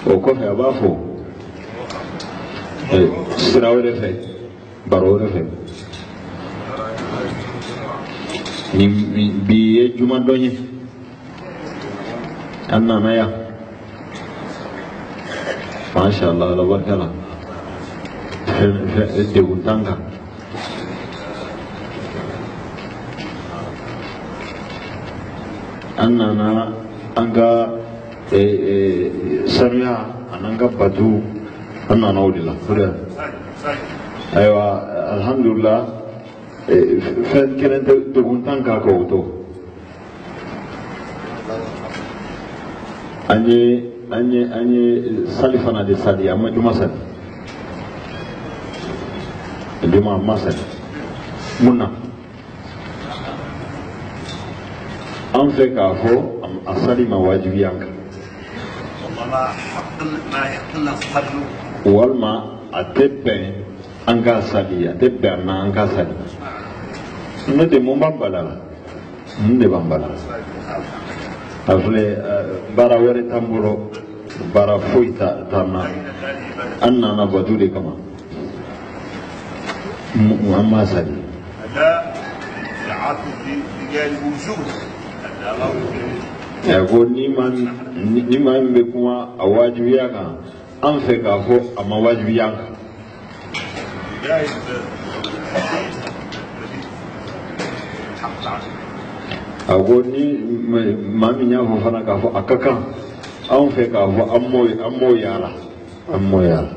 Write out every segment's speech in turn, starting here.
O kɔfɛ a b'a fɔ sira wɛrɛ fɛ, baro wɛrɛ fɛ. Ni bi ye jumadon ye, an nana yan, masha Allah, ala barika la, fɛn degun t'an kan. An nana an ka sanuya an'an ka batu, an nana o de la. O de ayiwa, alhamdulillah, fɛn kelen tɛ degun t'an kan k'o to. An ye sali fana de sali, an ma juma sali, juma an ma sali. Mun na? An fɛ k'a fɔ a sali ma wajibiya an kan, walima a tɛ bɛn an k'a sali, a tɛ bɛn an na an k'a sali. N'o tɛ, mun b'an bala la? Mun de b'an bala la? A filɛ, baara wɛrɛ t'an bolo, baara foyi t'an na, an nana bato de kama, an m'a sali. Ko ni maa min bɛ kuma a wajibiya kan, an fɛ k'a fɔ a ma wajibiya an kan. A ko ni maa min y'a fɔ fana k'a fɔ a ka kan, anw fɛ k'a fɔ an m'o y'a la, an m'o y'a la.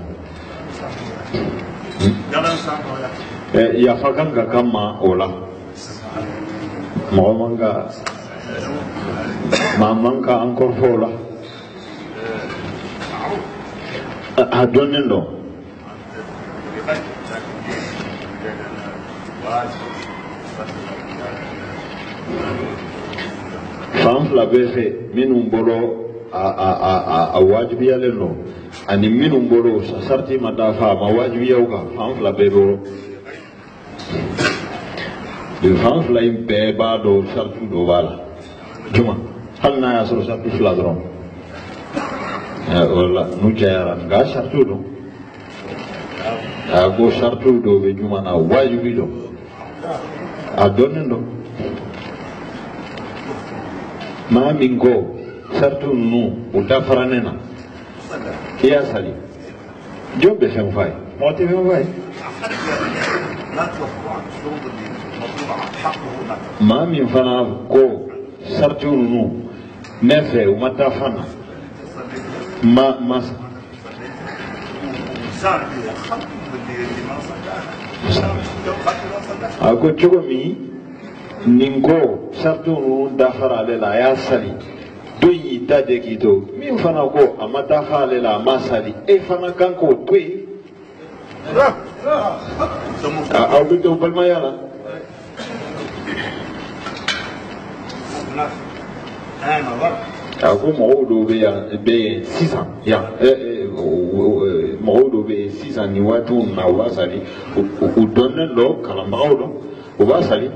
Yafa kan ka kan ma o la, mɔgɔ man ka, maa man ka an kɔrɔfɔ o la. A dɔnnen don. Fan fila bɛɛ fɛ, minnu bolo a wajibiyalen don ani minnu bolo sarati ma dafa, a ma wajibiya u kan, fan fila bɛɛ bolo. Fan fila in bɛɛ b'a dɔn sarati dɔ b'a la juma, hali n'a y'a sɔrɔ sarati fila dɔrɔn wala n'u cayara, nka sarati don. A ko sarati dɔw bɛ juma na, wajibi don, a dɔnnen don. Maa min ko sarati ninnu u dafara ne na, i y'a sali, jɔn bɛ fɛn f'a ye? Mɔgɔ tɛ fɛn f'a ye. Maa min fana ko sarati ninnu ne fɛ u ma dafa na, ma a ko cogo min nin ko sarati ninnu dafara ale la, a y'a sali, dɔ y'i da de k'i to. Min fana ko a ma dafa ale la, a ma sali, e fana kan k'o to yen. Aw bɛ to balimaya la. A ko mɔgɔw dɔw bɛ yan, bɛ yen sisan yan, mɔgɔw dɔw bɛ yen sisan nin waatiw na, u b'a sali, u dɔnnen don, kalanbagaw don, u b'a sali.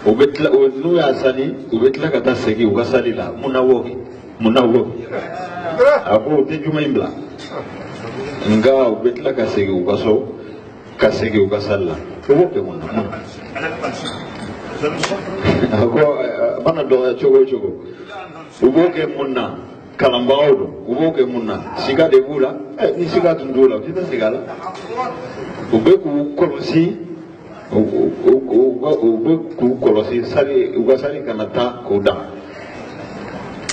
U bɛ tila, n'u y'a sali, u bɛ tila ka taa segin u ka sali la. Mun na b'o kɛ? Mun na b'o kɛ? A ko u tɛ juma in bila, nka u bɛ tila ka segin u ka so, ka segin u ka sali la. U b'o kɛ mun na? Mun na? A ko a mana dɔgɔya cogo o cogo, u b'o kɛ mun na? Kalanbagaw don, u b'o kɛ mun na? Siga de b'u la. Ni siga tun t'u la, u tɛ taa segin a la. U bɛ k'u kɔlɔsi, u bɛ k'u kɔlɔsi sali, u ka sali kana taa k'u dan.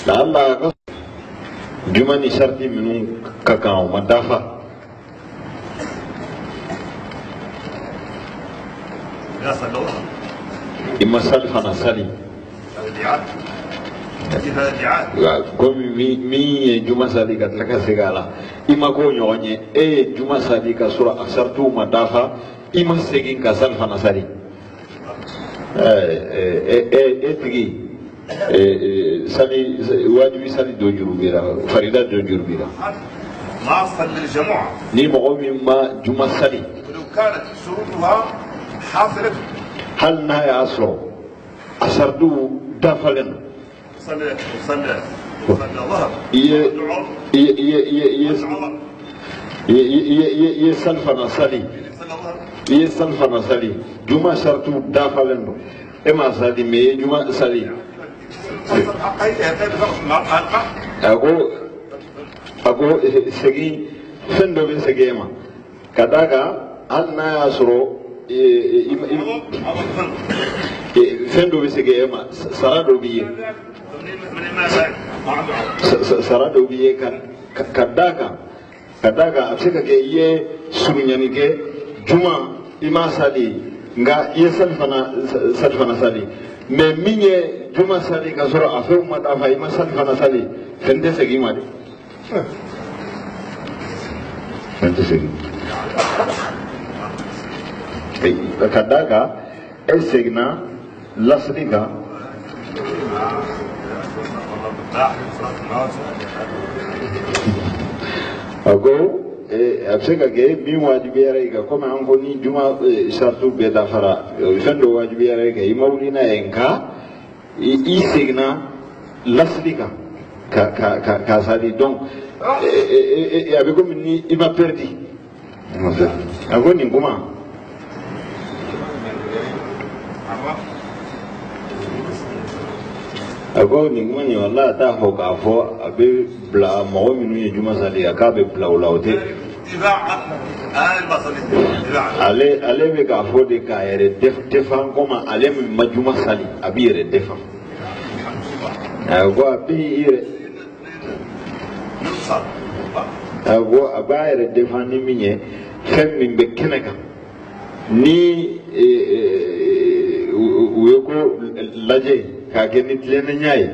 Laala ka juma ni sarati minnu ka kan, u ma dafa. I ma sali fana sali. Komi min ye juma sali ka tila ka segin a la, i ma k'o ɲɔgɔn ye. E ye juma sali ka sɔrɔ a saratiw ma dafa, i ma segin ka sali fana sali. E tigi sali wajibi sali dɔ juru b'i la, farida dɔ juru b'i la. Ni mɔgɔ min ma juma sali, hali n'a y'a sɔrɔ a saratiw dafalen don, I ye salifana sali, i ye salifana sali, juma saratu dafalen don, e ma sali mais i ye juma sali. A ko segin, fɛn dɔ bɛ segin e ma ka d'a kan hali n'a y'a sɔrɔ fɛn dɔ bɛ segin e ma, sara dɔ b'i ye, sara dɔ b'i ye ka d'a kan, ka d'a kan a bɛ se ka kɛ i ye surunyani kɛ juma i ma sali, nka i ye salifana sali, mais min ye juma sali ka sɔrɔ a fɛnw ma dafa, i ma salifana sali, fɛn tɛ segin i ma dɛ, fɛn tɛ segin. Ka d'a kan e seginna lasili kan. A ko a bɛ se ka kɛ min wajibiyara i kan, komi an ko ni juma saratu bɛɛ dafara, fɛn dɔ wajibiyara i kan, i ma wuli n'a ye, nka i seginna lasili kan ka sali, donc a bɛ komi ni i ma perdi. A ko nin kuma a ko nin kuma nin walahi a t'a fɔ k'a fɔ a bɛ bila mɔgɔ minnu ye juma sali a k'a bɛ bila o la, o tɛ. Ale bɛ k'a fɔ de k'a yɛrɛ defan, komi ale min ma juma sali a b'i yɛrɛ defan. A ko a b'i yɛrɛ, a ko a b'a yɛrɛ defan ni min ye, fɛn min bɛ kɛnɛ kan ni u ye ko lajɛ k'a kɛ ni tilennenya ye,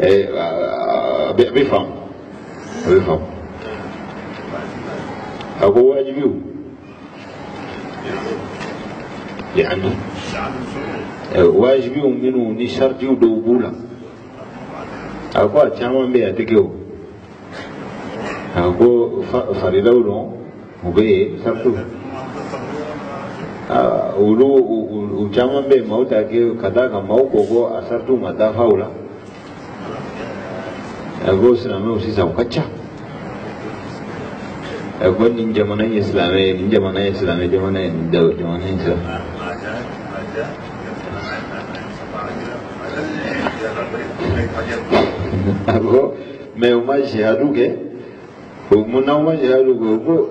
a bɛ faamu, a bɛ faamu. A ko wajibiw yani wajibiw minnu ni saritiw dɔw b'u la, a ko a caman bɛ yen a tɛ kɛ o. A ko faridaw dɔn u bɛ yen saritiw, olu u caman bɛ yen maaw t'a kɛ ka d'a kan maaw ko ko a saritiw ma dafa o la. A ko silamɛw sisan u ka ca. A ko nin jamana in ye silamɛ ye, nin jamana ye silamɛ jamana ye, nin jamana in silamɛ. A ko mais u ma jihadu kɛ, mun na u ma jihadu kɛ? U ko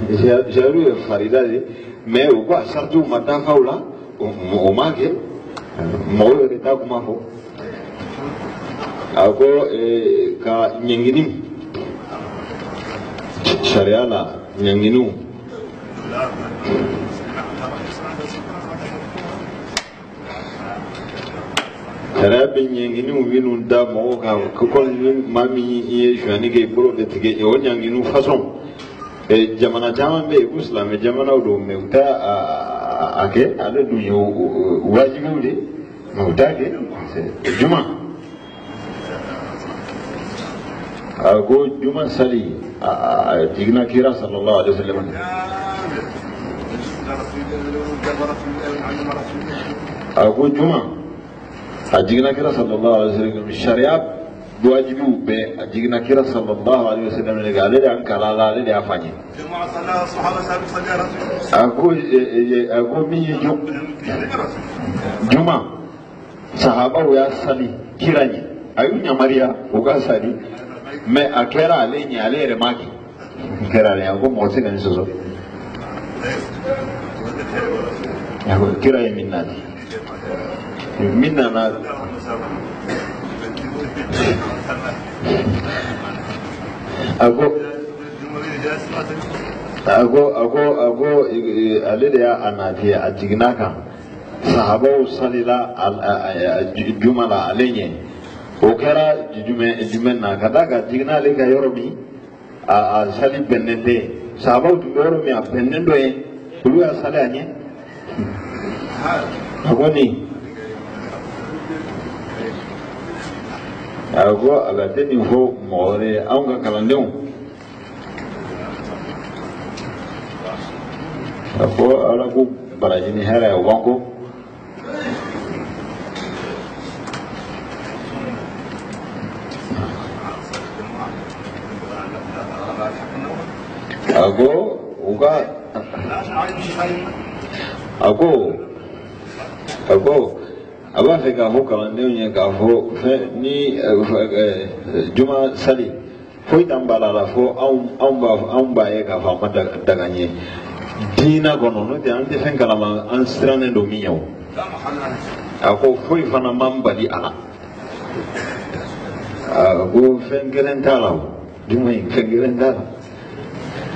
jihadu ye farida de, mais u ko a saritiw ma dafa o la, o ma kɛ, mɔgɔw yɛrɛ t'a kuma fɔ. A ko ka ɲangini sariya la, ɲanginiw sariya bɛ ɲanginiw minnu da mɔgɔw kan, komi ni maa min ye sonyani kɛ i bolo bɛ tigɛ, o ɲanginiw fasɔn jamana caman bɛ yen ko silamɛ jamanaw don, mais u t'a a kɛ, ale dun ye wajibiw de, mais u t'a kɛ. Juma a ko juma sali a jiginna kira sallallahu alaihi wa sallam. A ko juma a jiginna kira sallallahu alaihi wa sallam, sariya wajibiw bɛɛ a jiginna kira sallallahu alaihi wa sallam de kan, ale de y'an kalan a la, ale de y'a fɔ an ye. A ko min ye juma sahabaw y'a sali kira ɲɛ, a y'u yamaruya u ka sali, mais a kɛra ale ɲɛ, ale yɛrɛ m'a kɛ, a kɛra ale ɲɛ. A ko mɔgɔ tɛ se ka nin sɔsɔ, a ko kira ye min nati, min nana a ko ale de y'a nati, a jiginna kan, sahabaw salila juma la ale ɲɛ. O kɛra jumɛn na, ka d'a kan jiginna ale ka yɔrɔ min a sali bɛnnen tɛ yen, sahabaw tun bɛ yɔrɔ min a bɛnnen dɔ ye, olu y'a sali a ɲɛ. A ko nin, a ko a tɛ nin fɔ mɔgɔ wɛrɛ ye, anw ka kalandenw. A ko ala ko baraji ni hɛrɛ ye o b'an kɔ. A ko u ka a ko a b'a fɛ k'a fɔ kalandenw ye k'a fɔ fɛn ni juma sali foyi t'an bala la fo anw b'a ye k'a fɔ a ma daga n ye diinɛ kɔnɔ, n'o tɛ an tɛ fɛn kalama an sirannen don min ɲɛ o. A ko foyi fana man bali a la. A ko fɛn kelen t'a la o, juma in fɛn kelen t'a la,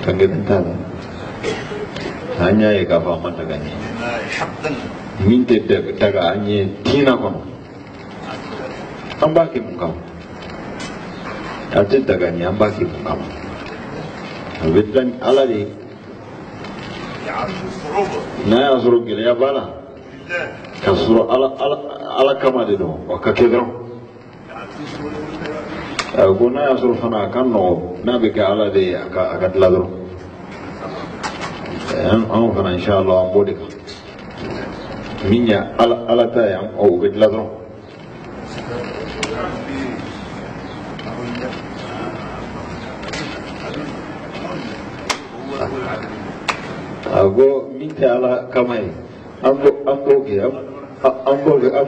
fɛn kelen t'a la. An y'a ye k'a fɔ a ma daga n ye. Min tɛ daga an ye diinɛ kɔnɔ, an b'a kɛ mun kama? A tɛ daga n ye, an b'a kɛ mun kama? A bɛ dilan Ala de ye. N'a y'a sɔrɔ gɛlɛya b'a la, k'a sɔrɔ Ala kama de don, o ka kɛ dɔrɔn. A ko n'a y'a sɔrɔ fana a ka nɔgɔn, n'a bɛ kɛ Ala de ye, a ka dilan dɔrɔn. Anw fana inshallah an b'o de kan. Min ye Ala ta ye, o bɛ dilan dɔrɔn. A ko min tɛ Ala kama ye, an b'o kɛ an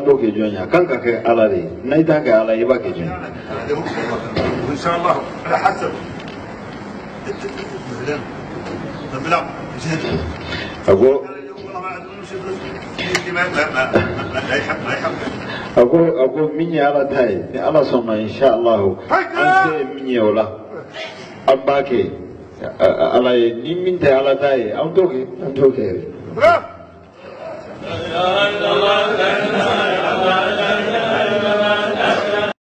b'o kɛ jɔn ye? A kan ka kɛ Ala de ye. N'a t'a kɛ Ala ye, i b'a kɛ jɔn ye? A ko a ko min ye Ala ta ye, ni Ala sɔnna inshallah an se ye min ye o la, an b'a kɛ Ala ye. Ni min tɛ Ala ta ye, an t'o kɛ, an t'o kɛ yɛrɛ. La ilaha illallah.